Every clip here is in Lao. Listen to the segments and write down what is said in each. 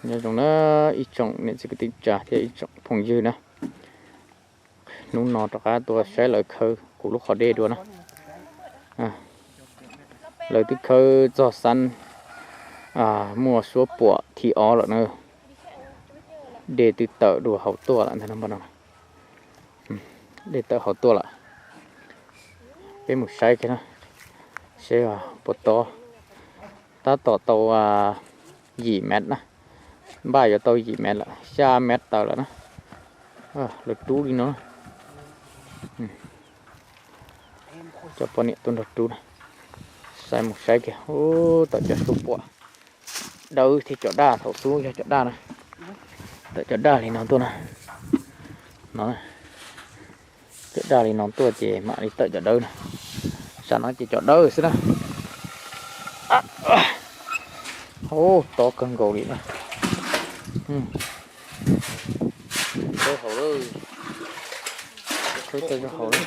Nhớ trong đó ít trong nên sẽ có tình trạng thì ít trong phòng dư nữa. Nú nò trọc á tua sái lơi khơi cú lú khó đê đua nó. À, lơi tứ khơi do săn, à, mua số pua thì ó lợ nơ. Đê tứ tợ đua hậu tua lợ thế năm bắt đầu. Ừm, đê tợ hậu tua lợ. Pê mục sái kia nó. Sẽ, à, bột to. Tá tỏ tàu, à, dĩ mét nè. Ba giờ tàu dĩ mét lạ. Sa mét tàu lạ nè. À, lượt trú đi nó. Ừm. Cho pò nịa tuần lượt trú nè. Sai một sai kìa. Ô, tàu cho số pọ. Đâu thì cho đa, thấu số cho, cho đa nè. Tàu cho đa thì nó tuần nè. Nó nè. Cọ đa lì nón tua chê mă lì tơ̆ cọ đơ nè. Sa nó chê cọ đơ xứ nè. Ô, to cơn gầu lì nè. Ừm. Tơ hậu lơ. Tơ tơ hậu lơ.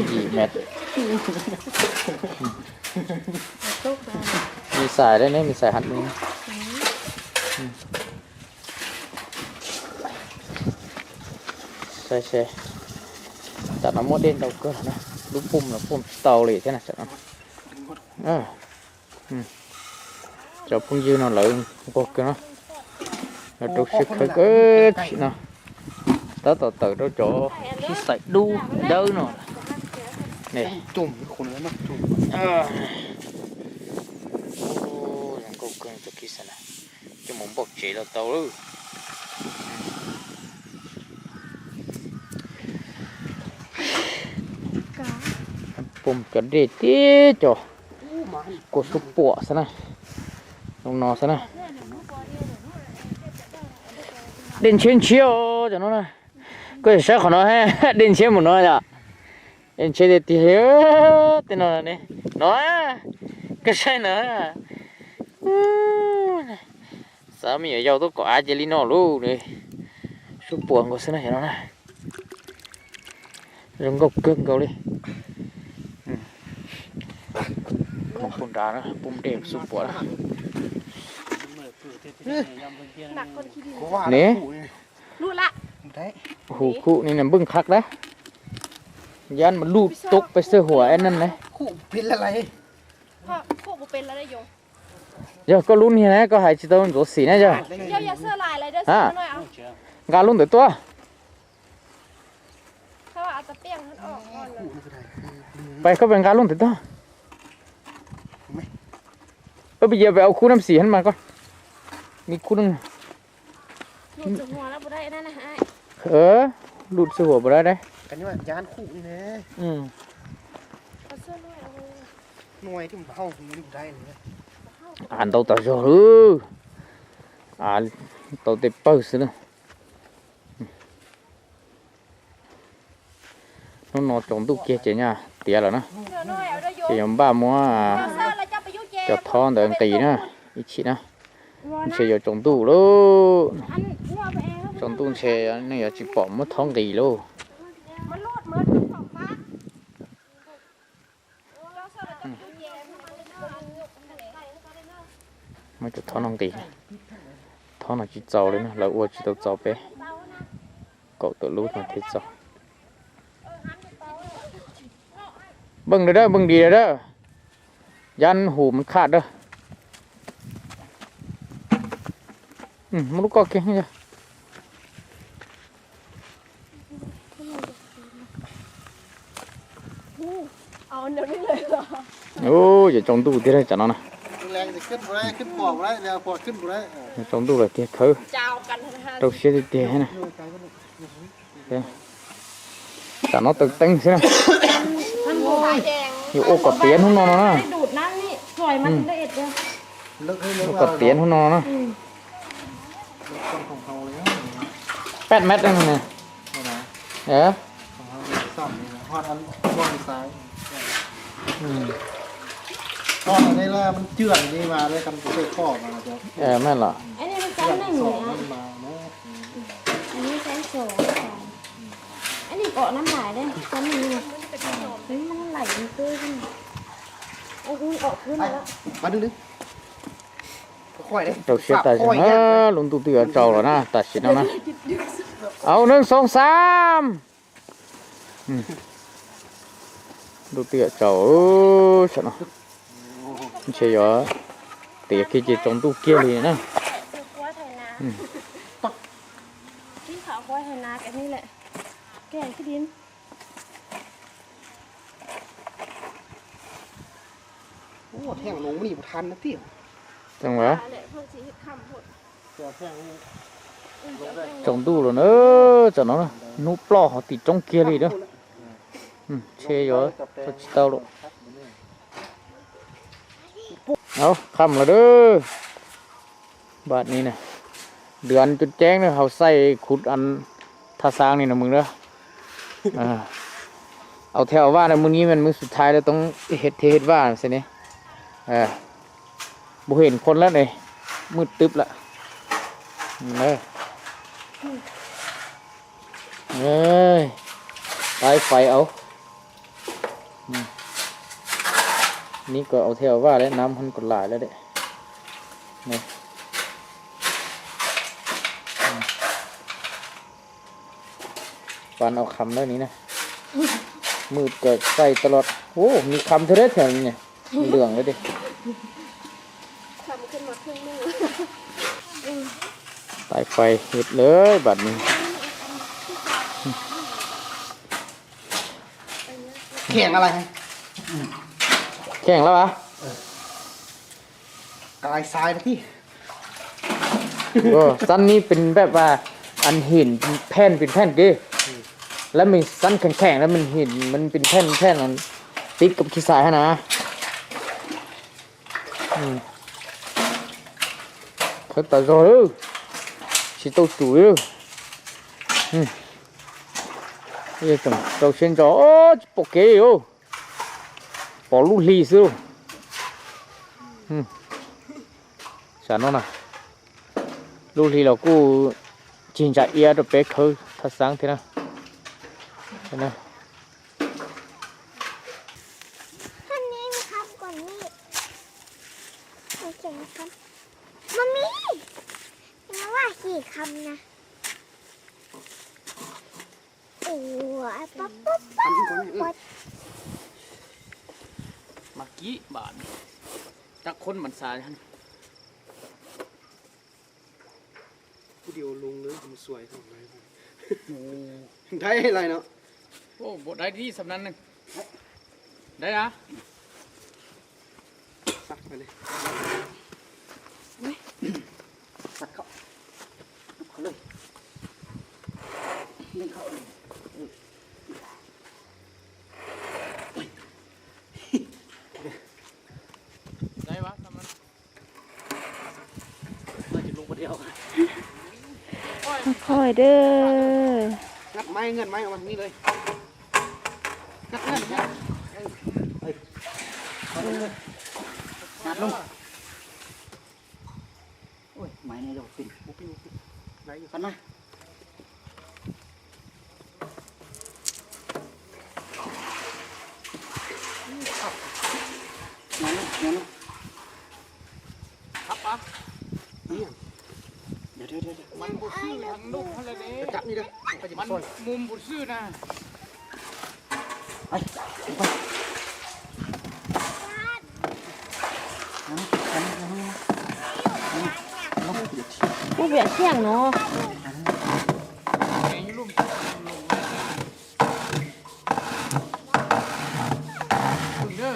Gì mệt. Mì xài đấy, mì xài hạt mì. Ừm. Xe, xe. Chả nó mua đến đâu cơ nè. Lũ pum là pum tàu lì thế này chả nó. Ờ. Ừ. Cho pum dư nó lỡ có cơ nó. Nó trục xếp khơi cơ chị nó. Tớ tỏ tớ đâu cho khi sạch đu đỡ nó. Nè. Chùm cái khốn đấy nó chùm. Ờ. Ô, dòng câu cưng cho khi sạch nè. Chứ muốn bốc chế là tàu ư. Pum cho đê tí cho. Cô sụp pọ xá nè. Lông nó xá nè. Đen chiến chiêu cho nó nè. Có thể sát khỏi nó ha. Đen chiến một nó nhỉ. Em che de ti he te no ne. No. Ka sai na. Sa mi yo to ko a je li no lu ne. Su puang ko sana ya na. Rong ko keng ko li. Pum da na, pum de su puang. Ne. ລູດລະ ໄດ້ ໂອ້ໂຫ ຄຸນີ້ນະເບິ່ງຄັກນະ ຢ້ານມັນລູດຕົກໄປໃສ່ຫົວໄອ້ນັ້ນນະ ຄຸເປັນລະໄລ ເພາະຄຸບໍ່ເປັນລະໄລໂຍ ເຈົ້າກໍລຸ້ນນີ້ນະ ກໍໃຫ້ຊິໂຕໂຕສີນະເຈົ້າ ເຈົ້າຢ່າເຊື່ອຫຼາຍລະເດີ ກາລຸ້ນແຕ່ຕົວ ເຂົາວ່າເອົາຕະປຽງຫັ້ນອອກກ່ອນ ໄປເຂົາເປັນກາລຸ້ນແຕ່ຕົວ ເອີ ໄປຢຽບໄປເອົາຄູ່ນ້ຳສີຫັ້ນມາກ່ອນ ມີຄູ່ໜຶ່ງ. ຫຼຸດໃສ່ຫົວແລ້ວບໍ່ໄດ້ອັນນັ້ນນະອ້າຍ ເອີ ຫຼຸດໃສ່ຫົວບໍ່ໄດ້ເດ້ ກັນວ່າຢ້ານຄຸນີ້ແຫຼະ ອືມ ເອົາເສື້ອນ້ອຍເອົາໄວ້ ໜ່ວຍທີ່ມັນເຮົານີ້ບໍ່ໄດ້ເລີຍ ອ່ານເຕົາຕາໂຊເຮີ ອ່ານເຕົາເຕເປີສະເນາະ Nó nó trồng tụ kia chế nha, tía là nó. Chế nhóm ba mua, à, cho thon đỡ ăn kỳ nữa, ít chị nữa. Chế vô trồng tụ luôn. Trồng tụ chế này là chỉ bỏ mất thon kỳ luôn. Ừm. Mới cho thon ăn kỳ. Thon nó chỉ trầu lên, lỡ ua chỉ tàu trầu bé. Cậu tự lút mà thế sao? ເບິ່ງເດີ ເບິ່ງດີເດີ ຢ້ານຫູມັນຂາດເດີ ອືມ ມັນລູກກໍເກັ່ງເດີ. ເອົາອັນດຽວນີ້ເລີຍເຫລອ? ໂອ້ຍ ຢ່າຈອງດູຕິເດີ ຈານອນນະ ແລງຊິຂຶ້ນບໍ່ໄດ້ ຂຶ້ນປອກບໍ່ໄດ້ ແນວປອກຂຶ້ນບໍ່ໄດ້ ເອີ ຈອງດູເລີຍຕິ ເຂົາ ຈາວກັນຫັ້ນນະ ຕົກເສຍຕິເດຫັ້ນນະ ເອີ ຈານອນຕຶງເຕັງຊິນະ ມັນບໍ່ໄດ້ແດງ ຢູ່ໂອກະຕຽນຫັ້ນນະ ໄດ້ດູດນ້ຳນີ້ ຖອຍມັນລະອຽດເດີ ໂອກະຕຽນຫັ້ນນະ ອືມ ແປດແມັດນັ້ນນະ ເອີ ຂອງເຮົານີ້ຊ້ຳນີ້ນະ ຮອດອັນບ່ອນຊ້າຍ ອືມ ຮອດອັນນີ້ລະມັນເຈື່ອນນີ້ມາເລີຍ ຄັນບໍ່ໃສ່ຂໍ້ມາເຈົ້າ ເອີ ແມ່ນລະ ອັນນີ້ມັນຊັ້ນໜຶ່ງ ເຈື່ອນສອງ ນະ ມັນມາເນາະ ອັນນີ້ຊັ້ນສອງ ອັນນີ້ເກາະນ້ຳຫຼາຍເດ້ ຊັ້ນໜຶ່ງ ມັນໄຫຼເກີນ ໂອ້ຍ ອອກຂຶ້ນແລ້ວ ມາດຶງໆ ເຂົາ ເຈົ້າເຊຍຕາຊິນະ ລຸງຕູ້ເຕື້ອເຈົ້າລະນະ ຕາຊິນເອົານະ ເອົາ ໜຶ່ງ ສອງ ສາມ ອືມ ດຸເຕື້ອເຈົ້າ ເອີ ຊະເນາະ ເຊຍເຕະກິເຈຈອງດຸເກລີນະ ອືມ ກິນເຂົ້າຄວາຍໄຖນາກັນນີ້ແຫຼະ ແກງຂີ້ດິນ. ໂອ້ ແທງລົງນີ້ບໍ່ທັນນະຕິ ຈັ່ງຫວະ ແຫຼະ ເພິ່ນຊິເຮັດຄ່ຳໂພດ ຈອງດຸໂລດເດີ ເຈົ້າເນາະ ນຸປລໍເຮົາຕິດຈອງເກລີເດີ ອືມ ເຊຍເຈົ້າຊິເຕົ້າໂລດ ເອົາ ຄ່ຳລະເດີ. ບາດນີ້ນະ ເດືອນຈົນແຈ້ງນະ ເຮົາໃສ່ຂຸດອັນທ່າຊ້າງນີ້ນະມຶງເດີ ເອີ ເອົາແທ້ເອົາວ່ານະ ມື້ນີ້ແມ່ນມື້ສຸດທ້າຍແລ້ວ ຕ້ອງເຮັດແທ້ເຮັດວ່າຊັ້ນນີ້ ເອີ ບໍ່ເຫັນຄົນແລ້ວນີ້ ມືດຕຶບລະ ເອີ ເອີຍ ຕາຍໄຟເອົາ ອືມ ນີ້ກໍເອົາແທ້ເອົາວ່າແລ້ວ ນ້ຳຫັ້ນກໍຫຼາຍແລ້ວເດ້ ນີ້ ອືມ ປານເອົາຄຳແລ້ວນີ້ນະ ມືດກໍໃສ່ຕະຫຼອດ ໂອ້ ມີຄຳເທື່ອໃດແຖວນີ້ນະ ເຫຼືອງເລີຍເດ້ ຄຳຂຶ້ນມາເຄິ່ງໜຶ່ງ ຕາຍໄຟເຮັດເລີຍບາດນີ້ ແຂງອະໄລ ແຂງແລ້ວຫວາ ກາຍຊາຍນະຕິ ເອີ ຊັ້ນນີ້ເປັນແບບວ່າ ອັນຫີນແຜ່ນເປັນແຜ່ນເດ້ ອືມ ແລ້ວມີຊັ້ນແຂງໆ ແລ້ວມັນຫີນ ມັນເປັນແຜ່ນ ແຜ່ນອັນຕິດກັບຂີ້ຊາຍຫັ້ນນະ ອືມ ເຂົາຕາໂຈເດີ ຊິໂຕຈູເດີ ອືມ ເອີ ເຈົ້າເຊັ່ນເຈົ້າ ໂອ້ ໂປເກໂອ ປອລູກຫຼີຊື້ ອືມ ສານອນນະ ລູກຫຼີລາວກູຈິງຈາເອຍໂຕເປເຄີທັດສັງເທນະ ເຫັນນະ ທ່ານນີ້ມີຄຳກ່ອນນີ້ ໂອເຄຄຳ ມາມີ ແຕ່ວ່າສີ່ຄຳນະ. ໂອ້ຍ ປັບ ປັບ ປັບ ປັບ ມາກີ້ບາດນີ້ ຈັກຄົນບັນຊາຫັ້ນ ຜູ້ດຽວລົງເລີຍ ມາຊ່ວຍເຂົາໄດ້ ໂອ້ ໄດ້ຫຼາຍເນາະ ໂອ້ ບໍ່ໄດ້ດີສ່ຳນັ້ນໜຶ່ງ ໄດ້ລະ ສັກໄປເລີຍ ສັກເຂົ້າ ເຂົ້າເລີຍ ດຶງເຂົ້າ ໄດ້ວະ ສ່ຳນັ້ນ ຄ່ອຍໆເດີ ງັດໄມ້ ເງື່ອນໄມ້ອອກມານີ້ເລີຍ ງັດ ງັດ ງັດ ເອີ ງັດລົງ ໂອ້ຍ ໄມ້ນີ້ລະບໍ່ເປັນ ບໍ່ປິວ ບໍ່ປິວ ໄດ້ຢູ່ ກັນນະ ງາມເນາະ ງາມເນາະ ຄັບປະ ອີຫຍັງ ດຽວໆໆ ມັນບໍ່ຊື່ທາງນຸກຫັ້ນລະເດ້ ຈັບນີ້ເດີ ມັນມຸມບໍ່ຊື່ນະ ໄປ ໄປ ຜູ້ແບກທ່ຽງເນາະ ເດີ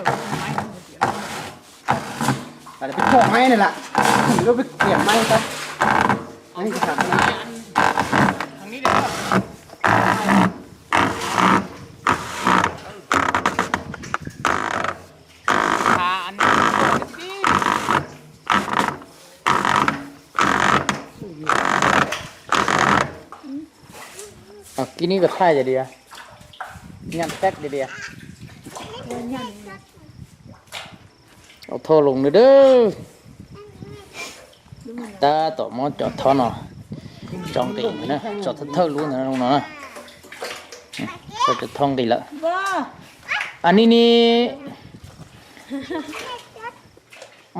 ໄປເອົາໄມ້ນັ້ນລະ ເດີ ໄປກຽມໄມ້ໄປ ອັນນີ້ຄືທາງ ທາງນີ້ເດີ ເອົາ ກີ້ນີ້ກໍຖ່າຍຈະເດຍ ຍັນແປັກເດຍ ເອົາທໍ່ລົງເດີ ຕາຕໍ່ໝໍ້ຈອດທໍ່ເນາະ ຈອງຕີນນະ ຈອດເທີໆ ລຸງນະ ລຸງເນາະ ຈອດທ້ອງຕີນລະ ອັນນີ້ນີ້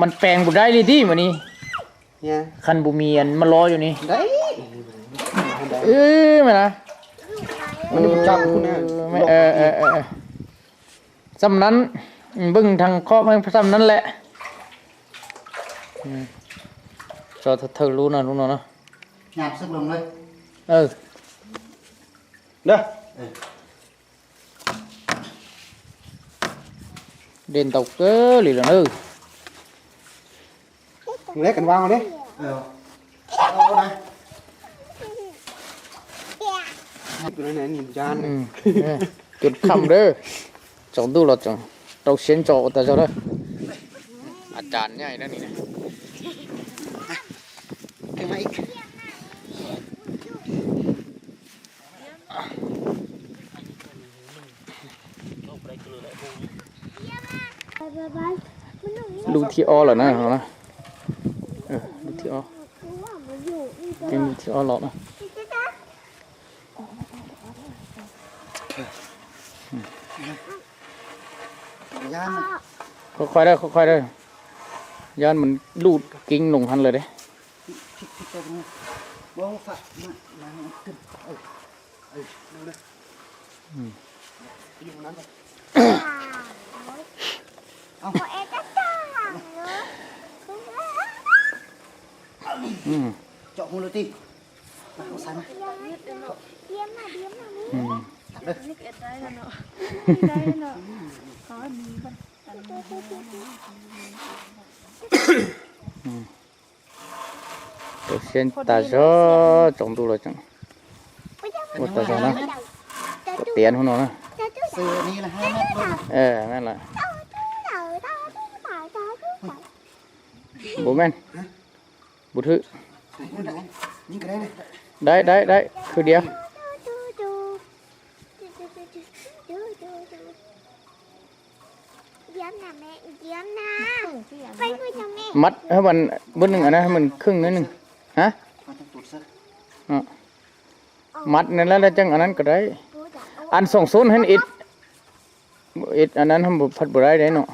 ມັນແປງບໍ່ໄດ້ເລີຍຕິມື້ນີ້ ຄັນບໍ່ມີອັນມາລໍຢູ່ນີ້ ໄດ້ ເອີ ແມ່ນນະ ມັນຈຳພຸ້ນນະ ເອີ ເອີ ເອີ ເອີ ສ່ຳນັ້ນ ເບິ່ງທາງຂອບໃຫ້ສ່ຳນັ້ນແຫຼະ ອືມ ຈອເທີໆ ຮູ້ນະ ຮູ້ນະ ຍາມສຸກລົງເລີຍ ເອີ ເດີ ເອີ. ເດັ່ນເຕົາເກີລີແລ້ວເດີ ມື້ແລກກັນວາງເດ້ ເອີ ເອົານະ ຢູ່ໃນນີ້ຢ້ານ ອືມ ເອີ ຈົນຄ່ຳເດີ ຈອງດູລະ ຈອງ ເຕົາຊຽນຈອກຕາເຈົ້າເດີ ອາຈານໃຫຍ່ແລ້ວນີ້ນະ ເກັບມາອີກ. ລູກທີ່ອອກແລ້ວນະ ເຮົານະ ເອີ ລູກທີ່ອອກ ເປັນລູກທີ່ອອກແລ້ວນະ ຢ້ານ ຄ່ອຍໆເດີ ຄ່ອຍໆເດີ ຢ້ານມັນລູດກິ່ງລົງຫັ້ນເລີຍເດ້. ພິກໆ ໄປທາງນັ້ນ ບໍ່ ຝາກມາ ມາຂຶ້ນ ເອີ ເອີ ເອົາເດີ ອືມ ຢູ່ນັ້ນ ເອົາ ອືມ ເຈາະຮູເລີຍຕິ ມາ ເອົາສາຍມາ ອືມ ຕັດເດີ ອືມ. ເປີເຊັນຕາຊໍ ຈອງດູລະຈັງ ໂອ້ ຕາຊໍນະ ຕຽນພຸ້ນນະ ຊື້ອັນນີ້ລະຫ້າແມັດໂລດ ເອີ ແມ່ນລະ ບໍ່ແມ່ນ ບໍ່ຖືກ ຍິງກໍໄດ້ນະ ໄດ້ ໄດ້ ໄດ້ ຄືດຽວ. ມັດໃຫ້ມັນເບິດໜຶ່ງ ອັນນັ້ນໃຫ້ມັນເຄິ່ງໜ້ອຍໜຶ່ງ ຮະ ມັດນັ້ນແຫຼະ ຈັ່ງອັນນັ້ນກໍໄດ້ ອັນສອງໂຊນຫັ້ນເຮັດ ເຮັດອັນນັ້ນຫັ້ນ ພັດບໍ່ໄດ້ເດ້ເນາະ.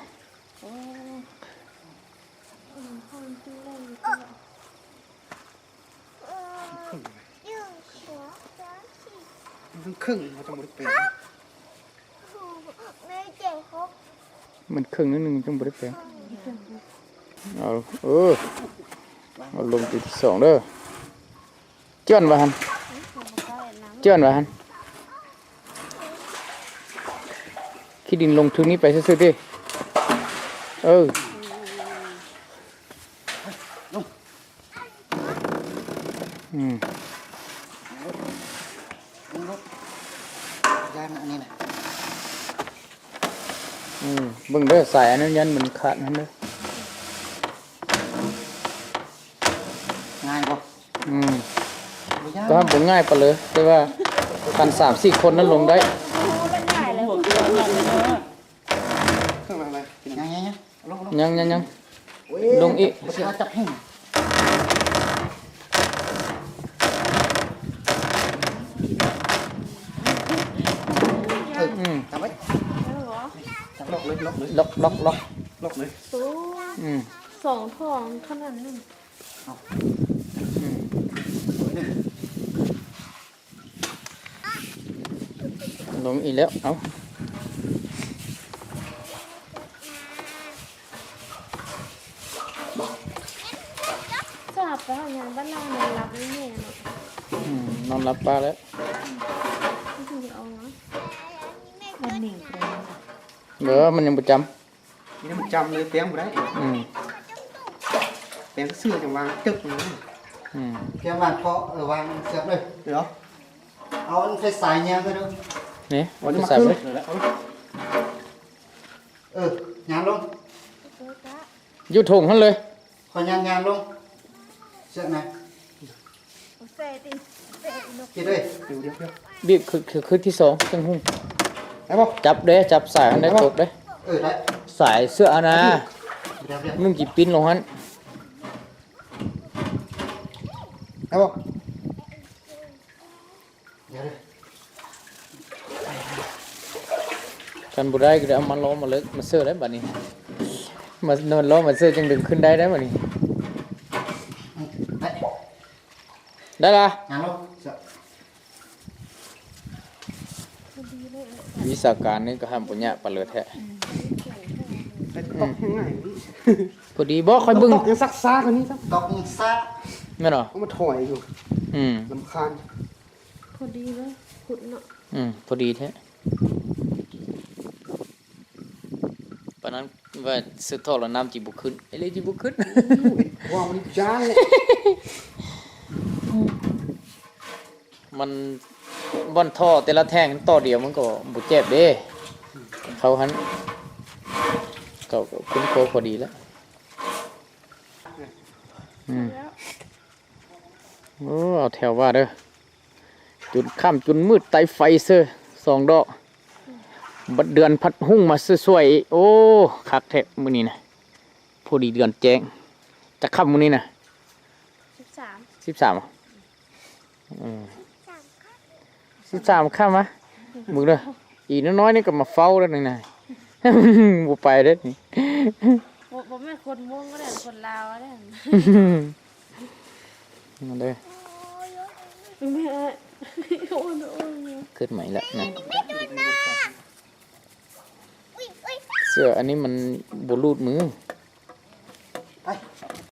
ມັນເຄິ່ງ ມັນຈັ່ງບໍ່ໄດ້ແປງ ມັນເຄິ່ງໜ້ອຍໜຶ່ງຈັ່ງບໍ່ໄດ້ແປງ ເອົາ ເອີ ເອົາລົງຕີທີສອງເດີ ເຈື່ອນວ່າຫັ້ນ ເຈື່ອນວ່າຫັ້ນ ຂີ້ດິນລົງທຶນນີ້ໄປຊື່ໆຕິ ເອີ. ອືມ ຢ້ານອັນນີ້ນະ ອືມ ເບິ່ງເດີ ສາຍອັນນັ້ນຢ້ານມັນຂາດຫັ້ນເດີ ງ່າຍບໍ່? ອືມ ບໍ່ຍາກ ກໍບໍ່ງ່າຍປານໃດ ແຕ່ວ່າຄັນສາມສີ່ຄົນນັ້ນລົງໄດ້ ເຄື່ອງລະລາຍ ຍັງໆໆ ລົງ ລົງ ລົງອີກ ບໍ່ຊິຫາຈັບແຮງ ເອີ ອືມ ຈັບໄວ້ ຈັບ ລັອກເລີຍ ລັອກເລີຍ ລັອກ ລັອກ ລັອກ ລັອກເລີຍ ອືມ ສອງຖອງຂະໜາດນັ້ນ ເອົາ ອືມ. ລົງອີກແລ້ວ ເອົາ ສາບໄປຫາຍາມບ້ານລາວນອນຫຼັບຢູ່ແມ່ເນາະ ອືມ ນອນຫຼັບປາແລ້ວ ມັນຊິເອົາຫຍັງ ມັນໜີໄປ ເອີ ມັນຍັງບໍ່ຈຳ. ນີ້ມັນຈຳເລີຍ ແປງບໍ່ໄດ້ ອືມ ແປງຊື່ໆ ຈັ່ງວາງເຈິກ ອືມ ພຽງວາງເຄາະ ເອີ ວາງເສຍບເລີຍ ເອີ ເອົາອັນໄຟສາຍແຍງໃສ່ເດີ ນີ້ ເອົາໄຟສາຍເລີຍ ເອີ ຍານລົງ ຢູ່ຖົງຫັ້ນເລີຍ ຂ້ອຍຍ່າງໆລົງ ເຊືອກນະ ເຈັບເດ້ ດຽວໆ ບີບຄື ຄື ຄືທີສອງ ຈັ່ງຫຸ້ງ ໄດ້ບໍ່? ຈັບເດ້ ຈັບສາຍຫັ້ນໄດ້ ໄດ້ບໍ່? ຕົກເດ້ ເອີ ໄດ້ ສາຍເຊືອກຫັ້ນນະ ດຽວໆ ມັນຊິປິ່ນລົງຫັ້ນ ໄດ້ບໍ່? ຄັນບໍ່ໄດ້ກໍໄດ້ເອົາມາລໍ້ມາເລີກມາເຊີໄດ້ບາດນີ້ ມານອນລໍ້ມາເຊີຈຶ່ງດຶງຂຶ້ນໄດ້ໄດ໋ບາດນີ້ ອື ໄດ້ລະ ງາມເນາະ ວິຊາການນີ້ກໍຫ້າມບໍ່ຍາກປານເລີແທ້ ໃສ່ຕອກແຫ້ງງ່າຍນີ້ ພໍດີບໍ່? ຂ້ອຍເບິ່ງ ຕອກຍັງຊັກຊ້າກວ່ານີ້ຊ້ຳ ຕອກຍັງຊ້າ ແມ່ນບໍ່? ເອົາມາຖອຍຢູ່ ອືມ ລຳຄານ ພໍດີເລີຍ ຂຸດເນາະ ອືມ ພໍດີແທ້ ປານນັ້ນວ່າເສືອທໍ່ແລ້ວນ້ຳຈິບໍ່ຂຶ້ນ ເອເລຈິບໍ່ຂຶ້ນ ວ້າວ ມັນຢ້ານແຫຼະ ມັນ ບ່ອນທໍ່ແຕ່ລະແທ່ງຕໍ່ດຽວມັນກໍບໍ່ເຈັບເດ້ ເຂົາຫັ້ນ ເຂົາກໍຄຸ້ນໂຄພໍດີແລ້ວ ອືມ ໂອ້ ເອົາແຖວວ່າເດີ ຈົນຄ່ຳຈົນມືດໄຕໄຟເຊີສອງດອກ ບັດເດືອນພັດຮຸ່ງມາຊ່ວຍໆ ໂອ້ ຄັກແທ້ມື້ນີ້ນະ ພໍດີເດືອນແຈ້ງ ຈັກຄ່ຳມື້ນີ້ນະ ສິບສາມ ສິບສາມ ເອີ ສິບສາມຄ່ຳ ມາເບິ່ງເດີ ອີກນ້ອຍໆນີ້ກໍມາເຝົ້າແລ້ວນີ້ນະ ບໍ່ໄປເດ້ນີ້ ບໍ່ ບໍ່ແມ່ນຄົນມົ້ງກໍໄດ້ ຄົນລາວກໍໄດ້ ມາເດີ ແມ່ ໂອ້ຍ ໂອ້ຍ ຂຶ້ນມາອີກແລ້ວນະ ເສື້ອອັນນີ້ມັນບໍ່ລູດມື.